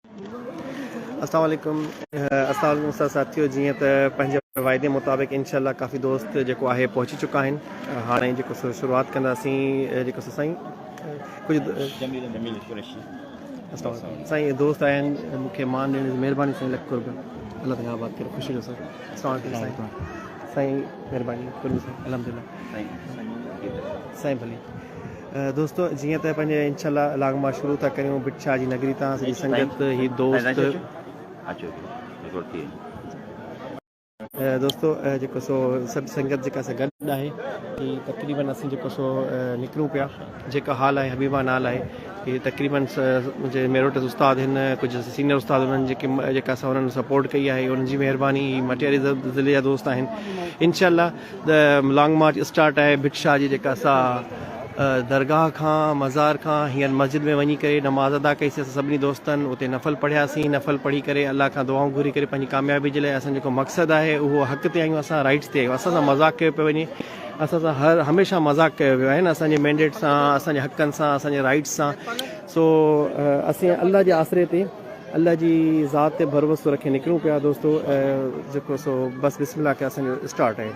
السلام عليڪم السلام عليڪم استاد ساٿيو جيئن ته پنهنجي واعدي مطابق انشاء الله ڪافي دوست جيڪو آهي پهچي چڪا آهن هاڻي جيڪو سو شروعات ڪنداسين جيڪو سو سائين ڪجهه جميل جميل قريشي السلام عليڪم سائين دوست آيا آهن مون کي مان ڏيڻ جي مهرباني سائين لک قرب الله تعالي آباد ڪري خوشي جو سر السلام عليڪم سائين سائين مهرباني قرب سائين الحمدلله سائين ڀلي دوستو جيئن ته پنهنجي انشاء الله لاگ مان شروع ٿا ڪريون ڀٽ شاهه جي نگري تان سڄي سنگت هي دوست دوستو جيڪو سو سڀ سنگت جيڪا سا گڏ آهي هي تقريبن اسين جيڪو سو نڪرون پيا جيڪا حال آهي حبيبا نال آهي هي تقريبن منهنجي ميروٽ استاد هن ڪجهه سينيئر استاد انهن جيڪي جيڪا سا انهن سپورٽ ڪئي آهي انهن جي مهرباني هي مٽياري ضلعي جا دوست آهن انشاء الله ته لانگ مارچ اسٽارٽ آهي ڀٽ شاهه جي جيڪا سا درگاهه کان مزار کان هينئر مسجد ۾ وڃي ڪري نماز ادا ڪئي سين اسان سڀني دوستن اتي نفل پڙهياسين نفل پڙهي ڪري الله کان دعائون گهري ڪري پنهنجي ڪاميابي جي لاء اسان جيڪو مقصد آهي اهو حق تي آهيون اسان رائٽس تي آهيون اسان سان مذاق ڪيو پيو وڃي اسان سان هر هميشه مذاق ڪيو ويو آهي نه اسان جي مينڊيٽ سان اسان جي حقن سان اسان جي رائٽس سان سو اسين الله جي آسري تي الله جي ذات تي ڀروسو رکي نڪرون پيا دوستو جيڪو سو بس بسم الله کي اسان جو اسٽارٽ آهي.